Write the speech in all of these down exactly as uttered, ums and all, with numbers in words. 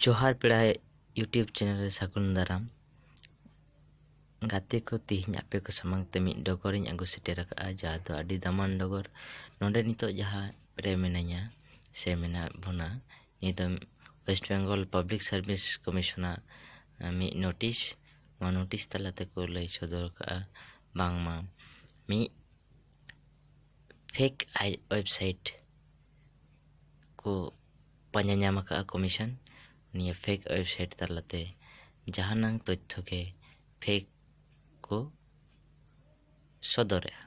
ᱡᱚᱦᱟᱨ ᱯᱮᱲᱟ YouTube channel ᱨᱮ ᱥᱟᱹᱜᱩᱱ ᱫᱟᱨᱟᱢ᱾ ᱜᱟᱛᱮ ᱠᱚ, ᱛᱮᱦᱮᱧ ᱟᱯᱮ ᱠᱚ ᱥᱟᱢᱟᱝ ᱛᱮ ᱢᱤᱫ ᱰᱚᱜᱚᱨᱤᱧ ᱟᱹᱜᱩ ᱥᱮᱴᱮᱨ ᱟᱠᱟᱫᱼᱟ, ᱡᱟᱦᱟᱸ ᱫᱚ ᱟᱹᱰᱤ ᱫᱟᱢᱟᱱ ᱰᱚᱜᱚᱨ᱾ ᱱᱚᱰᱮ ᱱᱤᱛᱚᱜ ᱡᱟᱦᱟᱸ ᱨᱮ ᱢᱮᱱᱟᱹᱧᱟ ᱥᱮ ᱢᱮᱱᱟᱜ ᱵᱚᱱᱟ, ᱱᱤᱭᱟᱹ ᱫᱚ West Bengal Public Service Commission ᱟᱜ ᱢᱤᱫ ᱱᱳᱴᱤᱥ᱾ ᱱᱚᱣᱟ ᱱᱳᱴᱤᱥ ᱛᱟᱞᱟ ᱛᱮᱠᱚ ᱞᱟᱹᱭ ᱥᱚᱫᱚᱨ ᱟᱠᱟᱫᱼᱟ ᱵᱟᱝᱢᱟ ᱢᱤᱫ ᱯᱷᱮᱠ ᱟᱭ ᱳᱭᱮᱵᱽᱥᱟᱭᱤᱴ ᱠᱚ ᱯᱟᱸᱡᱟ ᱧᱟᱢ ᱟᱠᱟᱫᱼᱟ ᱠᱚᱢᱤᱥᱚᱱ᱾ ᱱᱤᱭᱟᱹ ᱯᱷᱮᱠ ᱳᱭᱮᱵᱽᱥᱟᱭᱤᱴ ᱛᱟᱞᱟᱛᱮ ᱡᱟᱦᱟᱱᱟᱝ ᱛᱚᱛᱛᱷᱚ ᱜᱮ ᱯᱷᱮᱠ ᱠᱚ ᱥᱚᱫᱚᱨᱮᱜᱼᱟ᱾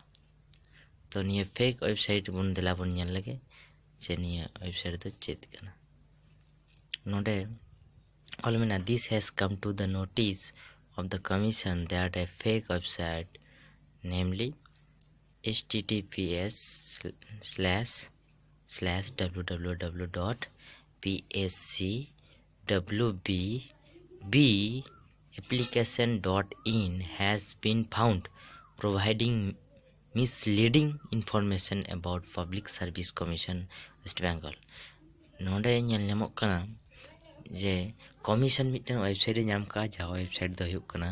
ᱛᱚ, ᱱᱤᱭᱟᱹ ᱯᱷᱮᱠ ᱳᱭᱮᱵᱽᱥᱟᱭᱤᱴ ᱵᱚᱱ ᱫᱮᱞᱟ ᱵᱚᱱ ᱧᱮᱞ ᱞᱮᱜᱮ ᱡᱮ ᱱᱤᱭᱟᱹ ᱳᱭᱮᱵᱽᱥᱟᱭᱤᱴ ᱫᱚ ᱪᱮᱫ ᱠᱟᱱᱟ᱾ ᱱᱚᱰᱮ ᱚᱞ ᱢᱮᱱᱟᱜᱼᱟ, "This has come to the notice of the commission that a fake website, namely H T T P S slash slash W W W dot P S C W B B application dot in has been found providing misleading information about Public Service Commission West Bengal." ᱱᱚᱰᱮ ᱧᱮᱞ ᱧᱟᱢᱚᱜ ᱠᱟᱱᱟ ᱡᱮ commission ᱢᱤᱫᱴᱮᱱ website ᱮ ᱧᱟᱢ ᱠᱟᱜᱼᱟ, ᱡᱟᱦᱟᱸ website ᱫᱚ ᱦᱩᱭᱩᱜ ᱠᱟᱱᱟ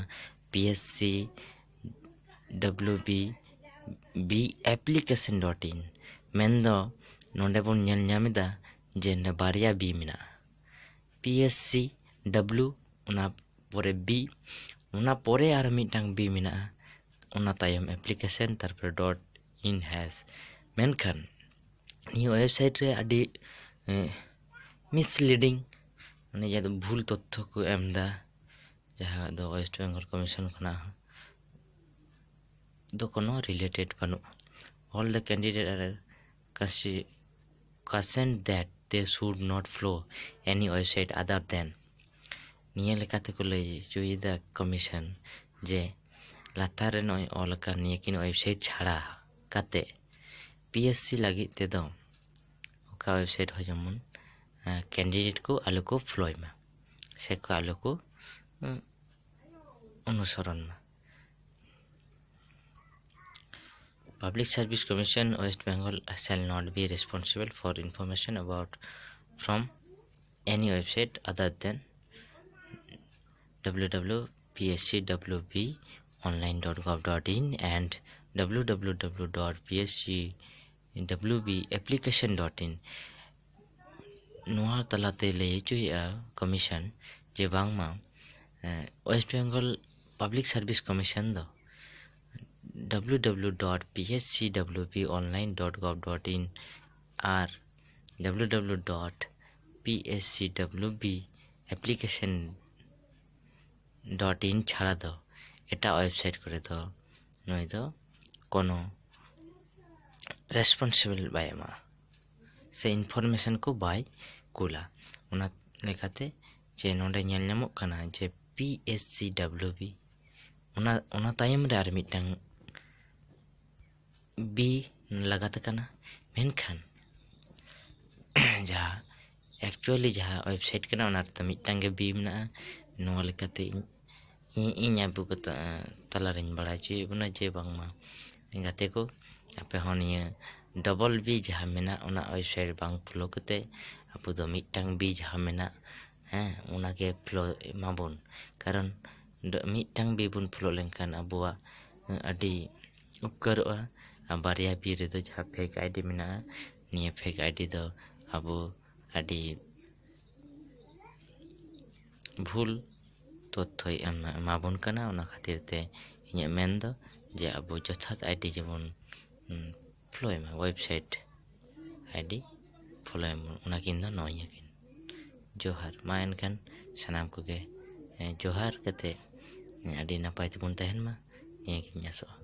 P S C W B B application dot in᱾ ᱢᱮᱱᱫᱚ ᱱᱚᱰᱮ ᱵᱚᱱ ᱧᱮᱞ ᱧᱟᱢ ᱮᱫᱟ ᱡᱮ ᱱᱚᱰᱮ ᱵᱟᱨᱭᱟ B ᱢᱮᱱᱟᱜᱼᱟ, P S C W, ᱚᱱᱟ ᱯᱚᱨᱮ B, ᱚᱱᱟ ᱯᱚᱨᱮ ᱟᱨ ᱢᱤᱫᱴᱟᱝ B ᱢᱮᱱᱟᱜᱼᱟ, ᱚᱱᱟ ᱛᱟᱭᱚᱢ application, ᱛᱟᱨᱯᱚᱨᱮ dot in has᱾ ᱢᱮᱱᱠᱷᱟᱱ ᱱᱤᱭᱟᱹ ᱳᱭᱮᱵᱽᱥᱟᱭᱤᱴ ᱨᱮ ᱟᱹᱰᱤ ᱢᱤᱥᱞᱤᱰᱤᱝ, ᱢᱟᱱᱮ ᱡᱟᱦᱟᱸ ᱫᱚ ᱵᱷᱩᱞ ᱛᱚᱛᱛᱷᱚ ᱠᱚ ᱮᱢ ᱮᱫᱟ, ᱡᱟᱦᱟᱸ ᱫᱚ ᱳᱭᱮᱥᱴ ᱵᱮᱝᱜᱚᱞ ᱠᱚᱢᱤᱥᱚᱱ ᱠᱷᱚᱱᱟᱜ ᱦᱚᱸ ᱫᱚ ᱠᱳᱱᱳ ᱨᱤᱞᱮᱴᱮᱰ ᱵᱟᱹᱱᱩᱜᱼᱟ᱾ All the candidate are cautioned that they should not follow any website other than, ᱱᱤᱭᱟᱹ ᱞᱮᱠᱟ ᱛᱮᱠᱚ ᱞᱟᱹᱭ ᱦᱚᱪᱚᱭᱮᱫᱟ ᱠᱚᱢᱤᱥᱚᱱ ᱡᱮ ᱞᱟᱛᱟᱨ ᱨᱮ ᱱᱚᱜᱼᱚᱭ ᱚᱞ ᱟᱠᱟᱱ ᱱᱤᱭᱟᱹ ᱠᱤᱱ ᱳᱭᱮᱵᱽᱥᱟᱭᱤᱴ ᱪᱷᱟᱲᱟ ᱠᱟᱛᱮ P S C ᱞᱟᱹᱜᱤᱫ ᱛᱮᱫᱚ ᱚᱠᱟ ᱳᱭᱮᱵᱽᱥᱟᱭᱤᱴ ᱦᱚᱸ ᱡᱮᱢᱚᱱ ᱠᱮᱱᱰᱤᱰᱮᱴ ᱠᱚ ᱟᱞᱚ ᱠᱚ ᱯᱷᱚᱞᱳᱭ ᱢᱟ ᱥᱮ ᱠᱚ ᱟᱞᱚ ᱠᱚ ᱩᱸ, ᱚᱱᱩᱥᱚᱨᱚᱱ ᱢᱟ᱾ Public Service Commission West Bengal shall not be responsible for information about from any website other than www.pscwbonline.gov.in and www.pscwbapplication.in᱾ ᱱᱚᱣᱟ ᱛᱟᱞᱟᱛᱮ ᱞᱟᱹᱭ ᱦᱚᱪᱚᱭᱮᱫᱼᱟ ᱠᱚᱢᱤᱥᱚᱱ ᱡᱮ ᱵᱟᱝᱢᱟ ᱮ, West Bengal Public Service Commission ᱫᱚ www.pscwbonline.gov.in ᱟᱨ www.pscwbapplication.in ᱪᱷᱟᱲᱟ ᱫᱚ ᱮᱴᱟᱜ ᱣᱮᱵᱥᱟᱭᱤᱴ ᱠᱚᱨᱮ ᱫᱚ ᱱᱩᱭ ᱫᱚ ᱠᱳᱱᱳ ᱨᱮᱥᱯᱚᱱᱥᱤᱵᱮᱞ ᱵᱟᱭ ᱮᱢᱟ ᱥᱮ ᱤᱱᱯᱷᱚᱨᱢᱮᱥᱚᱱ ᱠᱚ ᱵᱟᱭ ᱠᱩᱞᱟ᱾ ᱚᱱᱟ ᱞᱮᱠᱟᱛᱮ ᱡᱮ ᱱᱚᱰᱮ ᱧᱮᱞ ᱧᱟᱢᱚᱜ ᱠᱟᱱᱟ ᱡᱮ P S C W B, ᱚᱱᱟ, ᱚᱱᱟ ᱛᱟᱭᱚᱢ ᱨᱮ ᱟᱨ ᱢᱤᱫᱴᱟᱝ ᱵᱤ ᱞᱟᱜᱟᱛ ᱟᱠᱟᱱᱟ, ᱢᱮᱱᱠᱷᱟᱱ ᱡᱟᱦᱟᱸ ᱮᱠᱪᱩᱭᱮᱞᱤ ᱡᱟᱦᱟᱸ ᱣᱮᱵᱥᱟᱭᱤᱴ ᱠᱟᱱᱟ, ᱚᱱᱟ ᱨᱮᱫᱚ ᱢᱤᱫᱴᱟᱝ ᱜᱮ ᱵᱤ ᱢᱮᱱᱟᱜᱼᱟ᱾ ᱱᱚᱣᱟ ᱞᱮᱠᱟᱛᱮ ᱤᱧ, ᱤᱧ, ᱤᱧ ᱟᱵᱚ ᱠᱚ ᱛᱟ-, ᱛᱟᱞᱟᱨᱤᱧ ᱵᱟᱲᱟᱭ ᱦᱚᱪᱚᱭᱮᱫ ᱵᱚᱱᱟ ᱡᱮ ᱵᱟᱝᱢᱟ ᱜᱟᱛᱮ ᱠᱚ, ᱟᱯᱮ ᱦᱚᱸ ᱱᱤᱭᱟᱹ ᱰᱚᱵᱚᱞ ᱵᱤ ᱡᱟᱦᱟᱸ ᱢᱮᱱᱟᱜ, ᱚᱱᱟ ᱣᱮᱵᱥᱟᱭᱤᱴ ᱵᱟᱝ ᱯᱷᱚᱞᱳ ᱠᱟᱛᱮ ᱟᱵᱚ ᱫᱚ ᱢᱤᱫᱴᱟᱝ ᱵᱤ ᱡᱟᱦᱟᱸ ᱢᱮᱱᱟᱜ, ᱦᱮᱸ, ᱚᱱᱟᱜᱮ ᱯᱷᱚᱞᱳ ᱮᱢᱟᱵᱚᱱ᱾ ᱠᱟᱨᱚᱱ ᱰ-, ᱢᱤᱫᱴᱟᱝ ᱵᱤ ᱵᱚᱱ ᱯᱷᱚᱞᱳ ᱞᱮᱱᱠᱷᱟᱱ ᱟᱵᱚᱣᱟᱜ ᱟᱹᱰᱤ ᱩᱯᱠᱟᱹᱨᱚᱜᱼᱟ᱾ ᱟᱨ ᱵᱟᱨᱭᱟ ᱵᱤ ᱨᱮᱫᱚ ᱡᱟᱦᱟᱸ ᱯᱷᱮᱠ ᱟᱭᱰᱤ ᱢᱮᱱᱟᱜᱼᱟ, ᱱᱤᱭᱟᱹ ᱯᱷᱮᱠ ᱟᱭᱰᱤ ᱫᱚ ᱟᱵᱚ ᱟᱹᱰᱤ ᱵᱷᱩᱞ ᱛᱚᱛᱛᱷᱚᱭ ᱮᱢᱟ, ᱮᱢᱟᱵᱚᱱ ᱠᱟᱱᱟ᱾ ᱚᱱᱟ ᱠᱷᱟᱹᱛᱤᱨ ᱛᱮ ᱤᱧᱟᱹᱜ ᱢᱮᱱ ᱫᱚ ᱡᱮ ᱟᱵᱚ ᱡᱚᱛᱷᱟᱛ ᱟᱭᱰᱤ ᱡᱮᱢᱚᱱ, ᱩᱸ, ᱯᱷᱚᱞᱳᱭ ᱢᱟ, ᱣᱮᱵᱥᱟᱭᱤᱴ ᱟᱭᱰᱤ ᱯᱷᱚᱞᱳᱭ ᱢᱟ, ᱚᱱᱟᱠᱤᱱ ᱫᱚ ᱱᱚᱜᱼᱚᱭ ᱱᱤᱭᱟᱹ ᱠᱤᱱ᱾ ᱡᱚᱦᱟᱨ᱾ ᱢᱟ ᱮᱱᱠᱷᱟᱱ ᱥᱟᱱᱟᱢ ᱠᱚᱜᱮ, ᱮᱸ, ᱡᱚᱦᱟᱨ ᱠᱟᱛᱮ, ᱮᱸ, ᱟᱹᱰᱤ ᱱᱟᱯᱟᱭ ᱛᱮᱵᱚᱱ ᱛᱟᱦᱮᱱ ᱢᱟ, ᱱᱤᱭᱟᱹ ᱜᱤᱧ ᱟᱥᱚᱜᱼᱟ᱾